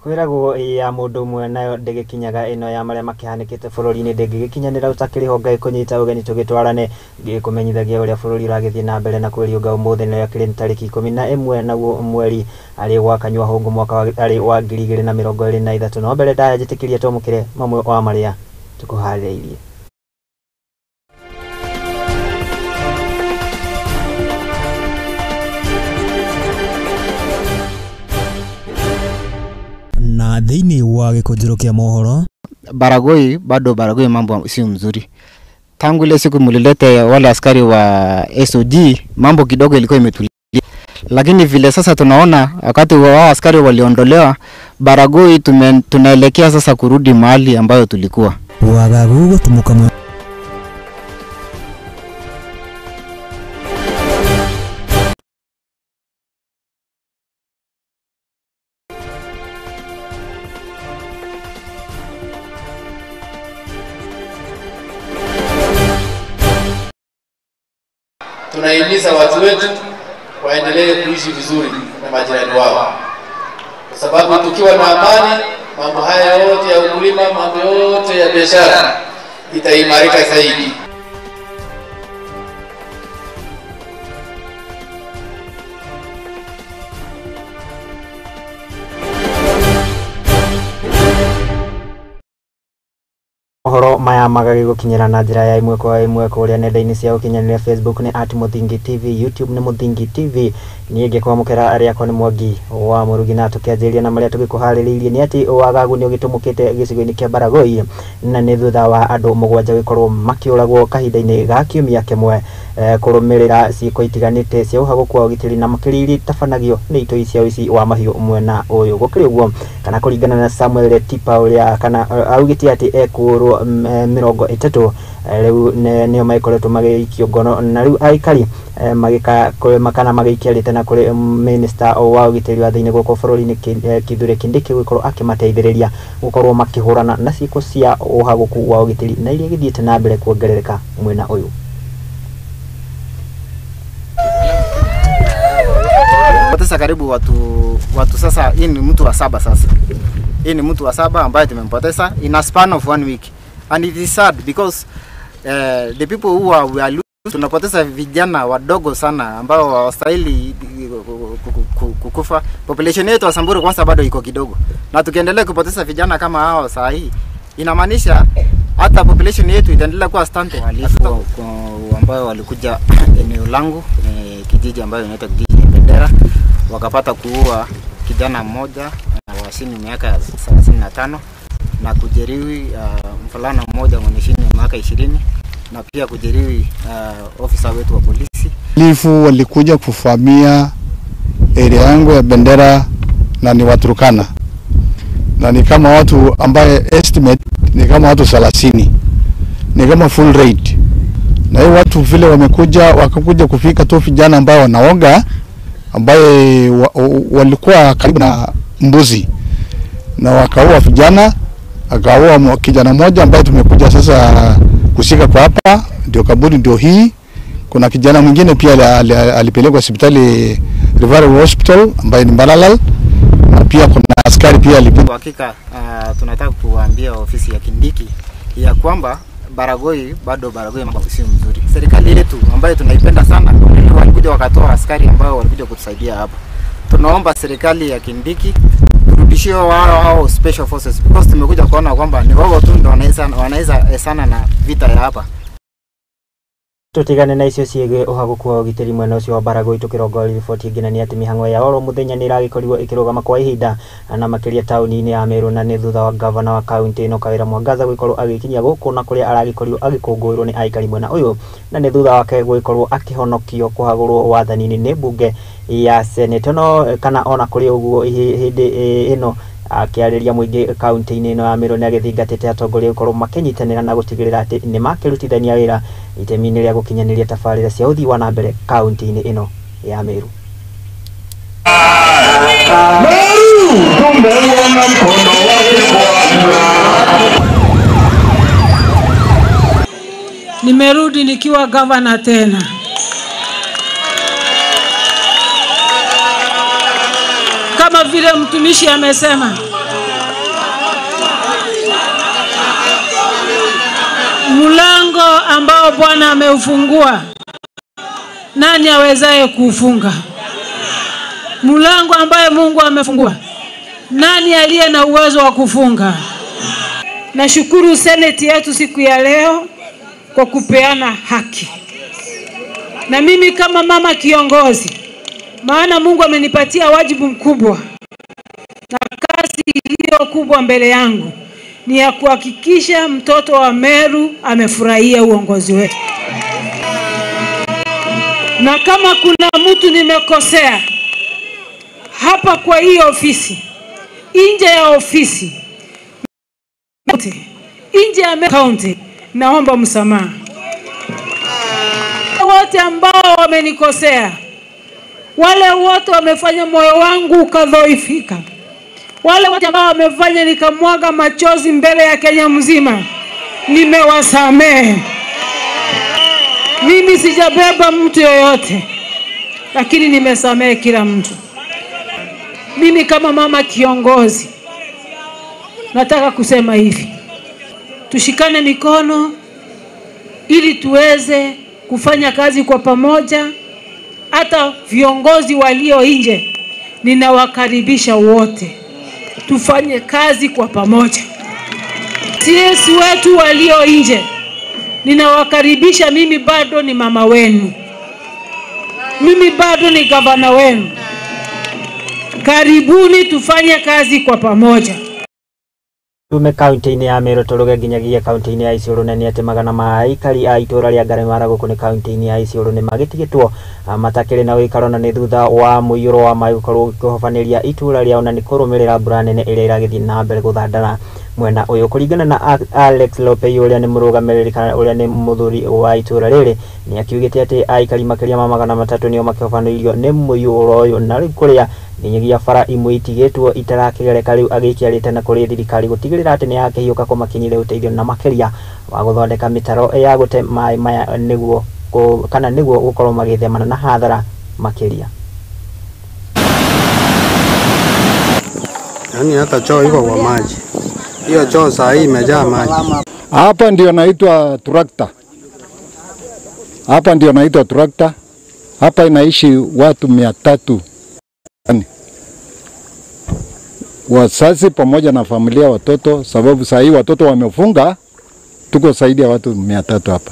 Kwĩragwo ya mũndũ ũmwe nayo ndĩgĩkinyaga ĩno ya marĩa makĩhanĩkĩte bũrũri-inĩ ndĩngĩgĩkinyanĩra ũtakĩrĩho. Ngai kũnyita ũgeni tũgĩtwarane ngĩkũmenyithagia ũrĩa bũrũri ũragĩthiĩ na mbere na kwĩriũnga. Ũmũthĩ nayo akĩrĩ tarĩki 11 naguo mweri arĩ wa kanyua hũngũ mwaka arĩ wa 2023. No mbere ndaya njĩtĩkĩrie twamũkĩre mamwe wa marĩa tũkũharĩrĩirie. Na thĩinĩ wa gĩkũnjĩro kĩa mohoro, Baragoi bado Baragoi mambo sio mzuri. Tangu ile siku mlilete wale askari wa SOG mambo kidogo ilikuwa imetulia, lakini vile sasa tunaona wakati wa askari waliondolewa Baragoi tunaelekea sasa kurudi mahali ambayo tulikuwa. Wagagu gũtumũka. Tunahimiza watu wetu waendelee kuishi vizuri na majirani wao, kwa sababu tukiwa na amani, mambo haya yote ya ukulima, mambo yote ya biashara itaimarika zaidi. Mohoro maya magagĩgũkinyĩra na njĩra ya ĩmwe kwa ĩmwe kũrĩa nenda-inĩ cia ũkinyanĩria. Facebook nĩ @Muthingi TV, YouTube nĩ Muthingi TV. Niĩ ngĩkwamũkĩra rĩakwa nĩ Mwangi wa Mũrugi, na tũkĩanjĩrĩria na marĩa tũgĩkũharĩrĩirie nĩ atĩ wagagu nĩ ũgĩtũmũkĩte gĩcigo-inĩ kĩa Baragoi, na nĩ thutha wa andũ 7 gũkorwo makĩũragwo kahinda-inĩ ga kiumia kĩmwe, kũrũmĩrĩra ciĩko itiganĩte cia ũhagũku wa ũgitĩri na makĩria iria itabanagio nĩ itoi cia ũici wa mahiũ mwena ũyũ. Gũkĩrĩ ũguo, kana kũringana na Samuel Tipa ũrĩa kana augĩte atĩ ekũrwo 30 rĩu nĩo magĩkoretwo magĩikio ngono, na rĩu aikari magĩka magĩikia rĩtana kũrĩ minister wa ũgitĩri wa thĩinĩ gũkũ bũrũri-inĩ Kithure Kindiki gũkorwo akĩmateithĩrĩria gũkorwo makĩhũrana na ciĩko cia ũhagũku wa ũgitĩri na iria gĩthiĩte na mbere kuongerereka mwena ũyũ. Poteza karibu watu sasa. Hii ni mtu wa 7 sasa. Hii ni mtu wa 7 ambaye tumempoteza in a span of 1 week. And it is sad because the people who are, we are losing, tunapoteza vijana wadogo sana ambao hawastahili kukufa. Population yetu wa Samburu kwanza bado iko kidogo, na tukiendelea kupoteza vijana kama hao saa hii inamaanisha hata population yetu itaendelea kuwa stunted. Wahalifu ambao walikuja eneo langu, kijiji ambayo inaitwa kijiji Bendera, wakapata kuua kijana mmoja wa chini miaka 35 na kujeruhi mvulana mmoja mwenye chini ya miaka 20 na pia kujeruhi ofisa wetu wa polisi. Wahalifu walikuja kuvamia area yangu ya Bendera na ni Waturkana, na ni kama watu ambaye estimate ni kama watu 30, ni kama full rate. Na hiyo watu vile wamekuja wakakuja kufika tu vijana ambao wanaoga ambaye walikuwa karibu na mbuzi, na wakaua vijana. Akaua kijana mmoja ambaye tumekuja sasa kushika kwa hapa, ndio kaburi ndio hii. Kuna kijana mwingine pia alipelekwa hospitali Referral Hospital ambaye ni Mbalala, na pia kuna askari pia alipelekwa. Hakika tunataka kuambia ofisi ya Kindiki ya kwamba Baragoi bado Baragoi mambo sio mzuri. Serikali yetu ambayo tunaipenda sana walikuja wakatoa askari ambao walikuja kutusaidia hapa. Tunaomba serikali ya Kindiki turudishie wao special forces, because tumekuja kuona kwamba ni wao tu ndio wanaweza sana na vita ya hapa. Tutigane na icio ciĩgiĩ ũhagũku wa ũgitĩri mwena ũcio wa Baragoi tũkĩrongoreria riboti ĩngĩ, na nĩ atĩ mĩhang'o ya oro mũthenya nĩ ĩragĩkorirwo ĩkĩrũgama kwa ihinda na makĩria taũni-inĩ ya Meru, na nĩ thutha wa gavana wa kaunti ĩno Kawĩra Mwangaza gũgĩkorwo agĩkinya gũkũ na kũrĩa aragĩkorirwo agĩkũngũĩrwo nĩ aikari mwena ũyũ, na nĩ thutha wake gũgĩkorwo akĩhonokio kũhagũrwo wathani-inĩ nĩ mbunge ya Senate. No kana ona kũrĩ ũguo hĩndĩ ĩno akĩarĩria mũingĩ kaunti-inĩ ĩno ya Meru nĩ agĩthingatĩte atongoria gũkorwo makĩnyitanĩra na gũtigĩrĩra atĩ nĩ makĩrutithania wĩra itemi-inĩ rĩa gũkinyanĩria tabarĩra cia ũthii wa na mbere kaunti-inĩ ĩno ya Meru. Nimerudi nikiwa gavana tena. Kama vile mtumishi amesema, ambao Bwana ameufungua, nani awezaye kuufunga? Mlango ambaye Mungu amefungua, nani aliye na uwezo wa kufunga? Nashukuru seneti yetu siku ya leo kwa kupeana haki. Na mimi kama mama kiongozi, maana Mungu amenipatia wajibu mkubwa na kazi iliyo kubwa mbele yangu ni ya kuhakikisha mtoto wa Meru amefurahia uongozi wetu. Na kama kuna mtu nimekosea hapa kwa hii ofisi, nje ya ofisi, nje ya county, naomba msamaha. Wote ambao wamenikosea, wale wote wamefanya moyo wangu ukadhoofika, wale wote ambao wamefanya nikamwaga machozi mbele ya Kenya mzima, nimewasamehe. Mimi sijabeba mtu yoyote, lakini nimesamehe kila mtu. Mimi kama mama kiongozi nataka kusema hivi: tushikane mikono ili tuweze kufanya kazi kwa pamoja. Hata viongozi walio nje ninawakaribisha wote, tufanye kazi kwa pamoja. CS wetu walio nje ninawakaribisha. Mimi bado ni mama wenu, mimi bado ni gavana wenu. Karibuni tufanye kazi kwa pamoja. Tume kaunti-inĩ ya Meru tũrũge nginyagia kaunti-inĩ ya Isiolo na nĩ atĩ magana ma aikari a itũra rĩa Ngaremara gũkũ nĩ kaunti-inĩ ya Isiolo nĩ magĩtigĩtwo matakĩrĩ na ũikaro na nĩ thutha wa mũiyũro wa maĩ gũkorwo ũkĩhobanĩria itũra rĩao na nĩ kũrũmĩrĩra mbura nene ĩrĩa ĩragĩthiĩ na mbere gũthandara mwena ũyũ. Kũringana na Alex Lopei ũrĩa nĩ mũrũgamĩrĩri kana ũrĩa nĩ mũthuri wa itũra rĩrĩ, nĩ akiugĩte atĩ aikari makĩria ma 300 nĩo makĩhobanĩirio nĩ mũiyũro ũyũ na rĩu kũrĩa nginyagia bara imwe itigĩtwo itarakĩgereka rĩu agĩkiarĩte na kũrĩ thirikari gũtigĩrĩra atĩ nĩyakĩhiũka kũmakinyĩria ũteithio na makĩria wa gũthondeka mĩtaro ya gũte maĩ maya nĩguo kana nĩguo gũkorwo magĩthemana na hathara makĩria. Yaani hata choo iko kwa maji. Hiyo choo saa hii imejaa maji. Hapa ndio naitwa tractor. Hapa ndio naitwa tractor. Hapa inaishi watu 300. Wazazi pamoja na familia, watoto, sababu saa hii watoto wamefunga, tuko zaidi ya watu 300 hapa.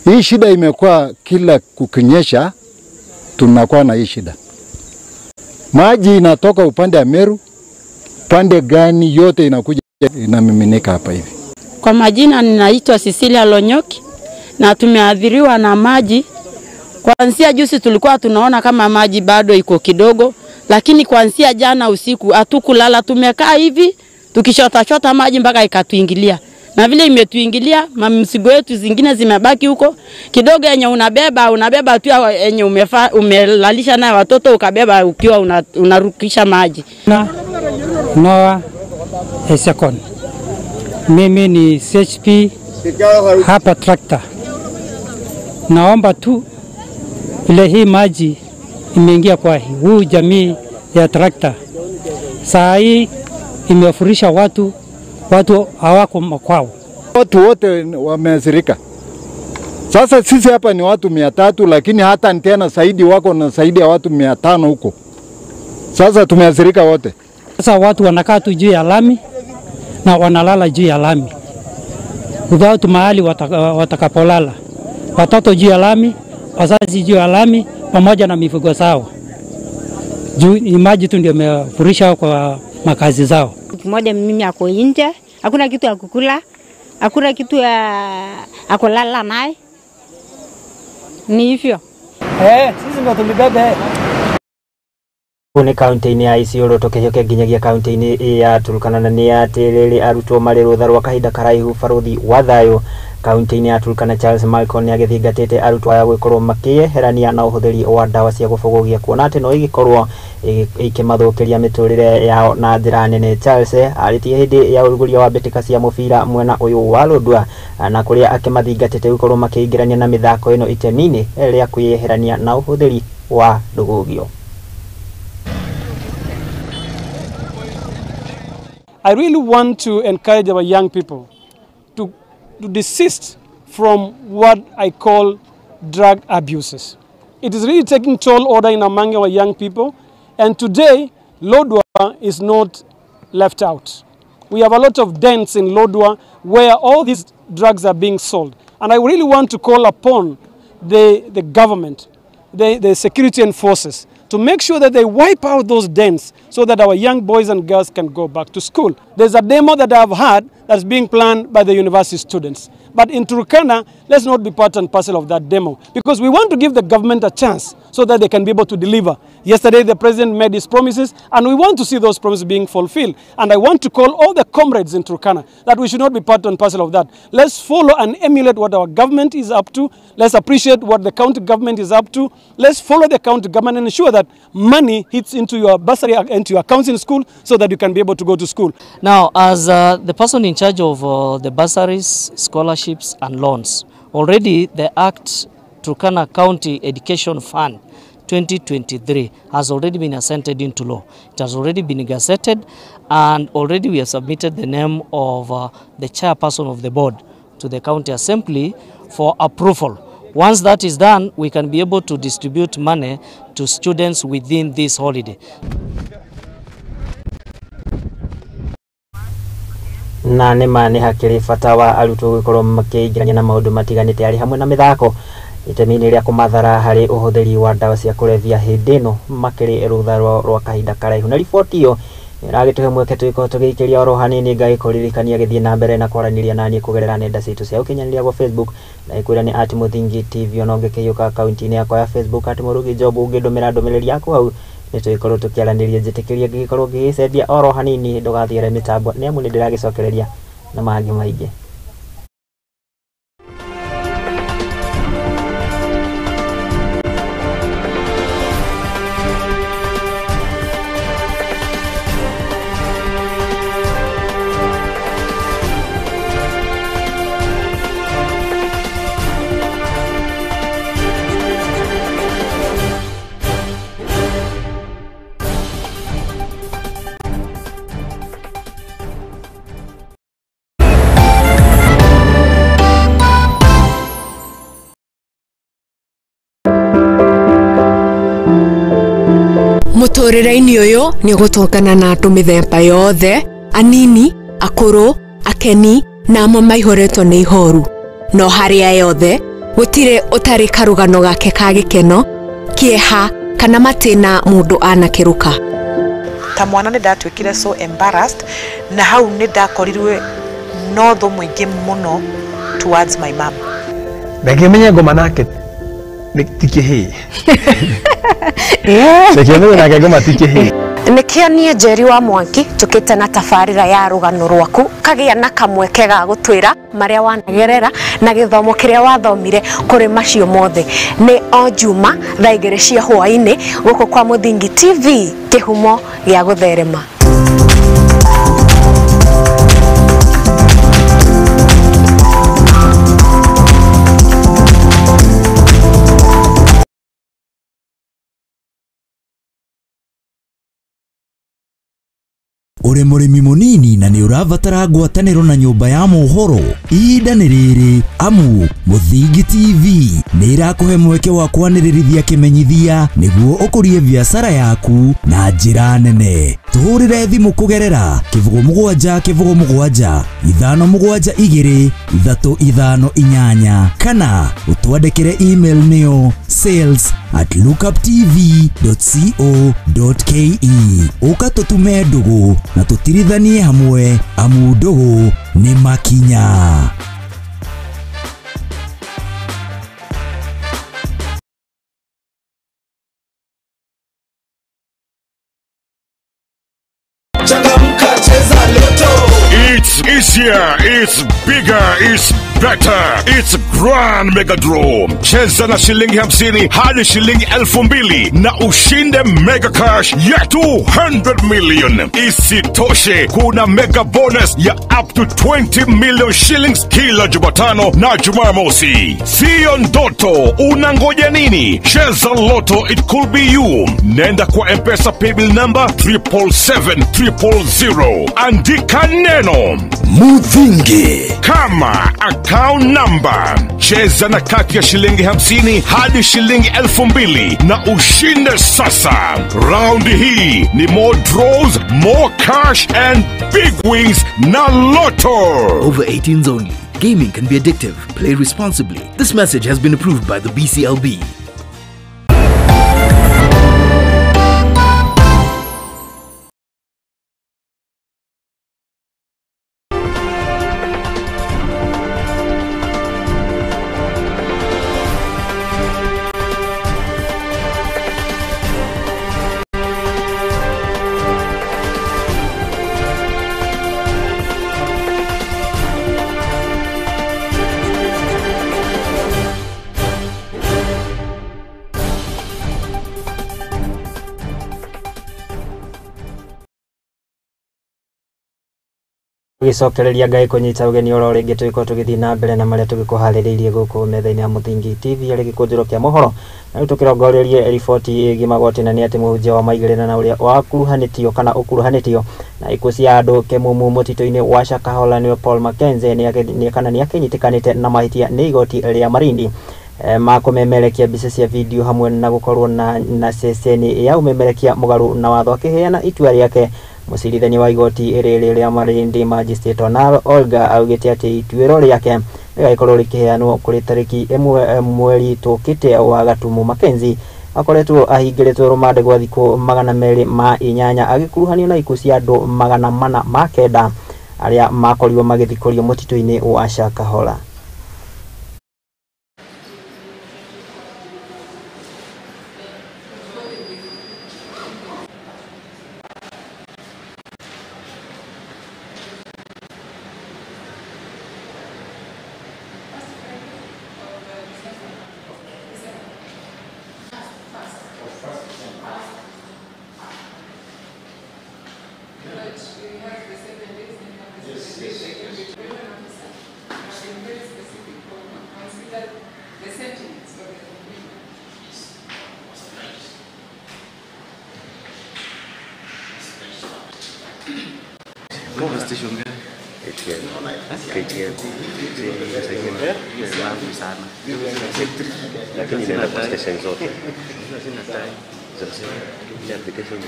Hii shida imekuwa kila kukinyesha tunakuwa na hii shida. Maji inatoka upande wa Meru, pande gani yote inakuja inamiminika hapa hivi. Kwa majina ninaitwa Cecilia Lonyoki na tumeathiriwa na maji. Kuanzia juzi tulikuwa tunaona kama maji bado iko kidogo, lakini kuanzia jana usiku hatukulala, tumekaa hivi tukishota shota maji mpaka ikatuingilia. Na vile imetuingilia, mzigo yetu zingine zimebaki huko. Kidogo yenye unabeba tu yenye umelalisha naye watoto ukabeba ukiwa unarukisha maji. Na Noah Esekon. Mimi ni CHP hapa tractor. Naomba tu vile hii maji imeingia kwa huu jamii ya tractor. Saa hii imefurisha watu, watu hawako makwao. Watu wote wameathirika. Sasa sisi hapa ni watu 300, lakini hata tena zaidi wako na zaidi ya watu 500 huko. Sasa tumeathirika wote. Sasa watu wanakaa tu juu ya lami na wanalala juu ya lami. Without mahali watakapolala. Watoto juu ya lami, wazazi juu ya lami pamoja na mifugo zao. Juu ni maji tu ndio imefurisha kwa makazi zao. Mmoja mimi ako nje, hakuna kitu ya kukula, hakuna kitu ya kulala naye. Ni hivyo. Sisi ndio tulibebe. Kune kaunti-inĩ ya Isiolo tũkĩhĩũke nginyagia kaunti-inĩ ya Turkana na nĩ atĩ rĩrĩ arutwo marĩ rũtha rwa kahinda karaihu barũthi wa thayũ kaunti-inĩ ya Turkana Charles Malcolm nĩ agĩthingatĩte arutwo aya gũgĩkorwo makĩyeherania na ũhũthĩri wa ndawa cia gũbũgũgia kuona atĩ no igĩkorwo ikĩmathũkĩria mĩtũrĩre yao na njĩra nene. Charles arĩtie hĩndĩ ya ũrugũria wa mbĩtĩka cia mũbira mwena ũyũ wa Lodwar na kũrĩa akĩmathingatĩte gũkorwo makĩingĩrania na mĩthako ĩno itemi-inĩ rĩa kwĩyeherania na ũhũthĩri wa ndũgũgio. I really want to encourage our young people to desist from what I call drug abuses. It is really taking tall order in among our young people, and today Lodwar is not left out. We have a lot of dens in Lodwar where all these drugs are being sold. And I really want to call upon the government, the security and forces, to make sure that they wipe out those dens so that our young boys and girls can go back to school. There's a demo that I've had that's being planned by the university students. But in Turkana, let's not be part and parcel of that demo, because we want to give the government a chance so that they can be able to deliver. Yesterday, the president made his promises, and we want to see those promises being fulfilled. And I want to call all the comrades in Turkana that we should not be part and parcel of that. Let's follow and emulate what our government is up to. Let's appreciate what the county government is up to. Let's follow the county government and ensure that money hits into your bursary, into your accounts in school, so that you can be able to go to school. Now, as the person in charge of the bursaries, scholarships and loans, already the Act Turkana County Education Fund 2023 has already been assented into law. It has already been gazetted, and already we have submitted the name of the chairperson of the board to the county assembly for approval. Once that is done, we can be able to distribute money to students within this holiday. Na nĩ ma nĩ hakĩrĩ bata wa arutwo gũkorwo makĩingĩrania na maũndũ matiganĩte arĩ hamwe na mĩthako itemi-inĩ rĩa kũmathara harĩ ũhũthĩri wa ndawa cia kũrebia hĩndĩ ĩno makĩrĩ rũtha rwa kahinda karaihu. Na riboti ĩyo ĩragĩtũhe mweke tũgĩkorwo tũgĩikĩria oro hanini ngagĩkũririkania gĩthiĩ na mbere na kwaranĩria naniĩ kũgerera nenda citũ cia ũkinyanĩria gwa Facebook na ĩkwĩra nĩ at Mũthingi TV, ona ũngĩkĩiyũka akaunti-inĩ yakwa ya Facebook at Mũrugi Job, ũngĩndũmĩra ndũmĩrĩri yaku hau nĩ tũgĩkorwo tũkĩaranĩria. Njĩtĩkĩria ngĩgĩkorwo ngĩgĩcenjia oro hanini ndũgathiĩre mĩtambo nĩ amu nĩ ndĩragĩcokereria na mangĩ maingĩ. Mũtũrĩre-inĩ ũyũ nĩ ũgũtũngana na andũ mĩthemba yothe, anini, akũrũ, akeni na amwe maihũrĩtwo nĩ ihoru. No harĩa yothe gũtirĩ ũtarĩ karũgano gake ka gĩkeno, kĩeha kana matĩna mũndũ anakĩrũka. Ta mwana nĩ ndatuĩkire so embarrassed, na hau nĩ ndakorirwe no thũ mũingĩ mũno towards my mom. Ndangĩmenya ngoma nake ti kĩhĩĩ. Ndangĩmenya nake ngoma ti kĩhĩĩ. Nĩkĩo niĩ Njeri wa Mwangi njũkĩte na tabarĩra ya rũgano rwaku kagĩa na kamweke ga gũtwĩra marĩa wanagerera na gĩthomo kĩrĩa wathomire kũrĩ macio mothe. Nĩ o Juma thaa 2 cia hwaĩ-inĩ gũkũ kwa Mũthingi TV, kĩhumo gĩa gũtherema. Uri mũrĩmi mũnini na nĩ ũrabatara ngwatanĩro na nyũmba ya mohoro, ihinda nĩ rĩrĩ amu Mũthingi TV nĩ ĩrakũhe mweke wa kwanĩrĩrithia kĩmenyithia nĩguo ũkũrie biacara yaku na njĩra nene. Tũhũrĩre thimũ kũgerera 07 07 572 358 kana ũtwandĩkĩre email nĩyo sales@lookuptv.co.ke. Ũka tũtume ndũgũ na tũtirithanie hamwe amu ndũgũ nĩ makinya. It's easier, it's bigger, it's better, it's Grand Mega Draw. Cheza na shilingi 50 hadi shilingi 2000 na ushinde mega cash ya 200 million. Isitoshe, kuna mega bonus ya up to 20 million shillings kila Jumatano na Jumamosi. Sio ndoto, unangoja nini? Cheza Lotto, it could be you. Nenda kwa M-Pesa paybill number 777 000. Andika neno Muthingi. kama account number. Cheza na kati ya shilingi 50 hadi shilingi 2000 na ushinde sasa. Round hii ni more draws, more cash and big wins na Lotto. Over 18s only. Gaming can be addictive. Play responsibly. This message has been approved by the BCLB. Gĩcokereria Ngai kũnyita ũgeni oro rĩngĩ tũgĩkorwo tũgĩthiĩ na mbere na marĩa tũgĩkũharĩrĩirie gũkũ metha-inĩ ya Mũthingi TV arĩ gĩkũnjĩro kĩa mohoro. Na rĩu tũkĩrongorerie riboti ĩgiĩ magoti, na nĩ atĩ mũhunjia wa maigĩrĩra na ũrĩa wakuruhanĩtio kana ũkuruhanĩtio na ikuũ cia andũ Kĩmumu mũtitũ-inĩ wa Shakahola nĩwe Paul Mackenzie kana nĩ akĩnyitĩkanĩte na mahĩtia nĩ igoti rĩa Malindi ma kũmemerekia mbica cia video hamwe na gũkorwo na ceceni ya ũmemerekia mũgarũ na watho. Akĩheana itua rĩake, mũcirithania wa igoti rĩrĩ rĩa Malindi Magistrate Onaro Olga augĩte atĩ ituĩro rĩake rĩgagĩkorwo rĩkĩheanwo kũrĩ tarĩki 1 mweri tũkĩte wa Gatumu. Mackenzie akoretwo ahingĩrĩtwo rũmande gwa thikũ 208 agĩkuruhanio na ikuũ cia andũ 409 arĩa makorirwo magĩthikũrio mũtitũ-inĩ wa Shakahola. Lakini inaenda kwa station zote. Application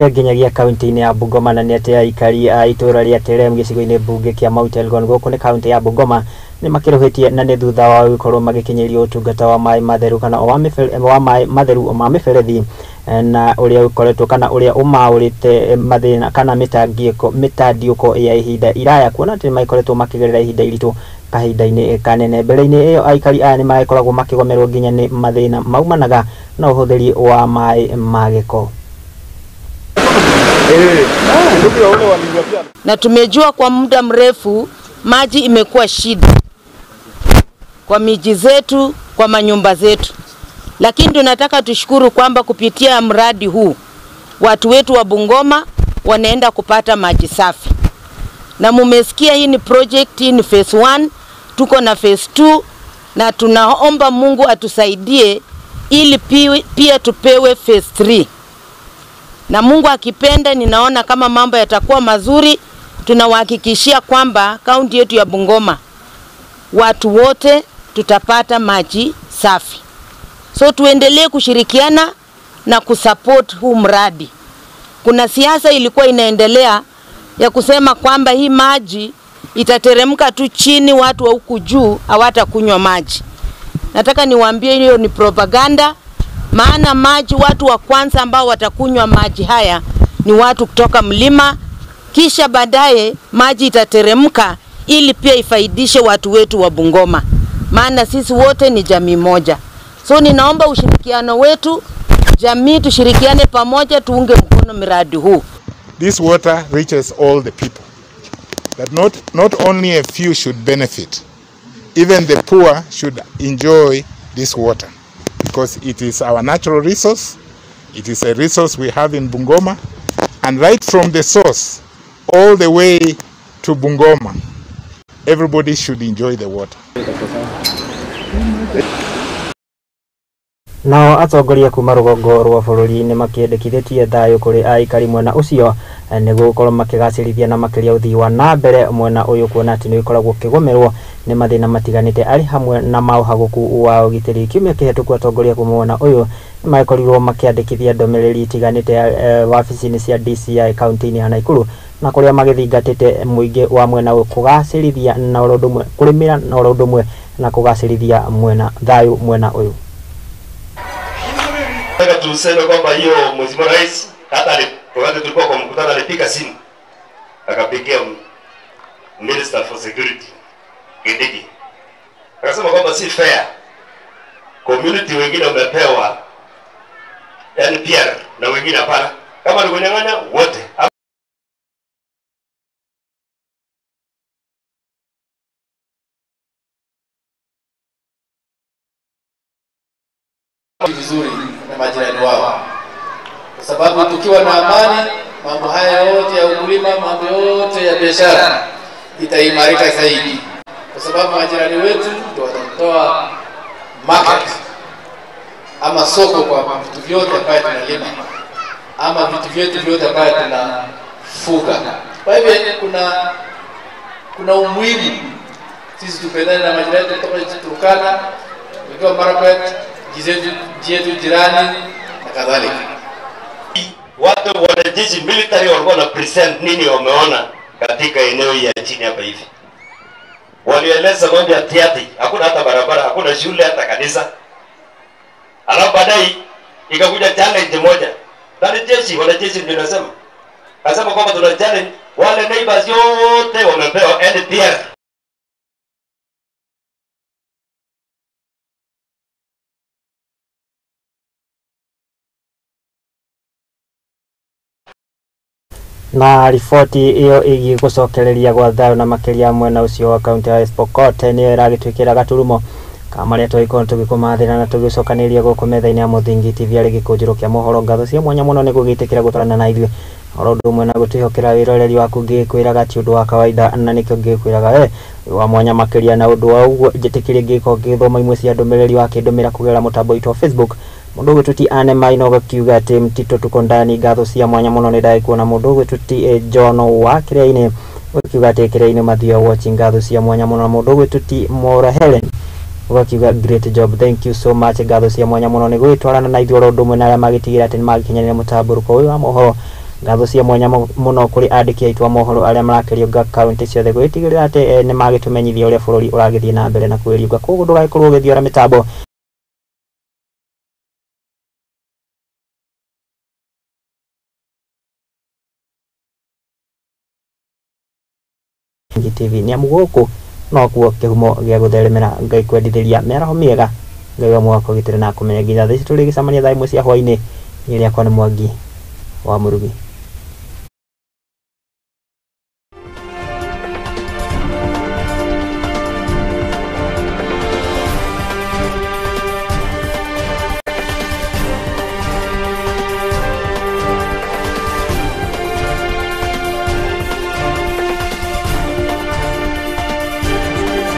nginyagia kaunti-inĩ ya Bungoma, na nĩ atĩ aikari a itũra rĩa Terem gĩcigo-inĩ mbunge kĩa Mount Elgon gũkũ nĩ kaunti ya Bungoma nĩ makĩrũhĩtie na nĩ thutha wa gũkorwo magĩkinyĩrio ũtungata wa maĩ matheru kana wa maĩ matheru ma mĩberethi na ũrĩa ũkoretwo kana ũrĩa ũmaũrĩte mathĩna kana mĩtandiũko ya ihinda iraya, kuona atĩ nĩmakoretwo makĩgerera ihinda iritũ kahinda-inĩ kanene. Mbere-inĩ ĩyo aikari aya nĩmagĩkoragwo makĩgomerwo nginya nĩ mathĩna maumanaga na ũhũthĩri wa maĩ ma gĩko. Na tumejua kwa muda mrefu maji imekuwa shida kwa miji zetu, kwa manyumba zetu. Lakini tunataka tushukuru kwamba kupitia mradi huu watu wetu wa Bungoma wanaenda kupata maji safi. Na mumesikia hii ni project, hii ni phase 1, tuko na phase 2, na tunaomba Mungu atusaidie ili pia tupewe phase 3. Na Mungu akipenda, ninaona kama mambo yatakuwa mazuri. Tunawahakikishia kwamba kaunti yetu ya Bungoma watu wote tutapata maji safi. So tuendelee kushirikiana na kusupport huu mradi. Kuna siasa ilikuwa inaendelea ya kusema kwamba hii maji itateremka tu chini, watu wa huku juu hawatakunywa maji. Nataka niwaambie hiyo ni propaganda. Maana maji, watu wa kwanza ambao watakunywa maji haya ni watu kutoka mlima, kisha baadaye maji itateremka ili pia ifaidishe watu wetu wa Bungoma. Maana sisi wote ni jamii moja. So ninaomba ushirikiano wetu, jamii tushirikiane pamoja, tuunge mkono miradi huu. This water reaches all the people. That not only a few should benefit. Even the poor should enjoy this water, because it is our natural resource. It is a resource we have in Bungoma, and right from the source all the way to Bungoma, everybody should enjoy the water. Nao atongoria kuma rũgongo rwa bũrũri nĩ makĩendekithĩtie thayũ kũrĩ aikari mwena ũcio nĩguo gũkorwo makĩgacĩrithia na makĩria ũthii wa na mbere mwena ũyũ kuona atĩ nĩ ũkoragwo ũkĩgũmĩrwo nĩ mathĩna matiganĩte arĩ hamwe na maũhagũku wa ũgitĩri. Kiumia kĩhetũku atongoria kuma mwena ũyũ nĩ magĩkorirwo makĩandĩkithia ndũmĩrĩri itiganĩte wabici-inĩ cia DCI kaunti-inĩ ya Nakuru na kũrĩa magĩthingatĩte mũingĩ wa mwena ũyũ kũgacĩrithia na oro ũndũ ũmwe kũrĩmĩra na oro ũndũ ũmwe na kũgacĩrithia mwena thayũ mwena ũyũ. Nataka tuseme kwamba hiyo Mheshimiwa Rais hata wakati tulikuwa kwa mkutano alipiga simu akapigia Minister for Security Kindiki, akasema kwamba si fair community wengine wamepewa NPR na wengine hapana, kama ni kunyang'anya wote. Vizuri na majirani wao, kwa sababu tukiwa na amani, mambo haya yote ya ukulima, mambo yote ya biashara itaimarika zaidi, kwa sababu majirani wetu ndio watatoa market ama soko kwa vitu vyote ambavyo tunalima ama vitu vyetu vyote ambavyo tunafuga. Kwa hivyo kuna umuhimu sisi tupendane na majirani kutoka Turkana, kutoka Marakwet, jetu jirani na kadhalika. Watu wanajeshi military walikuwa na present nini wameona katika eneo ya chini hapa hivi. Walieleza mambo ya tiati, hakuna hata barabara, hakuna shule, hata kanisa. Alafu baadaye ikakuja challenge moja. Wanajeshi, wanajeshi ndio nasema. Nasema kwamba tuna challenge wale neighbors yote wamepewa NPR. Na riboti iyo ĩgiĩ gũcokereria gwa thayũ na makĩria mwena ũcio wa kaunti ya West Pokot nĩyo ĩragĩtwĩkĩra gaturumo ka marĩa tũgĩkorwo tũgĩkũmathĩra na tũgĩcokanĩria gũkũ metha-inĩ ya Mũthingi TV arĩ gĩkũnjĩro kĩa mohoro. Ngatho cia mwanya mũno nĩ gũgĩtĩkĩra gũtwarana na ithuĩ oro ũndũ ũmwe na gũtwĩhokera wĩroreri waku ngĩkwĩraga ti ũndũ wa kawaida na nĩkĩo ngĩkwĩraga we wa mwanya makĩria na ũndũ wa ũguo njĩtĩkĩrie ngĩkorwo ngĩthoma imwe cia ndũmĩrĩri wakĩndũmĩra kũgerera mũtambo witũ wa Facebook. Mundu ũgwĩtwo Anne Maina ũgakiuga atĩ Mtito tuko ndani. Ngatho cia mwanya mũno nĩ ndagĩkuona. Mũndũ ũgwĩtwo ti John wa Kĩrĩa-inĩ ũgakiuga atĩ Kĩrĩa-inĩ Mathia watching. Ngatho cia mwanya mũno. Mũndũ ũgwĩtwo ti Mora Helen ũgakiuga great job, thank you so much. Ngatho cia mwanya mũno nĩ gwĩtwarana na ithuĩ oro ũndũ ũmwe na arĩa magĩtigĩra atĩ nĩ magĩkinyanĩra mũtambũrũko ũyũ wa mohoro. Ngatho cia mwanya mũno kũrĩ andĩki aitũ a mohoro arĩa marakĩriũnga kaunti ciothe gwĩtigĩrĩra atĩ nĩ magĩtũmenyithia ũrĩa bũrũri ũragĩthiĩ na mbere na kwĩriũnga. Koguo ndũgagĩkorwo ũgĩthiora mĩtambo TV nĩ amu gũkũ nokuo kĩhumo gĩa gũtheremera. Ngai kwendithĩria mĩaraho mĩega, Ngai wa mwaka ũgitĩre na kũmenya nginya thaa ici tũrĩgĩcemania thaa 1 cia hwaĩ-inĩ. Niĩ rĩakwa nĩ Mwangi wa Mũrugi.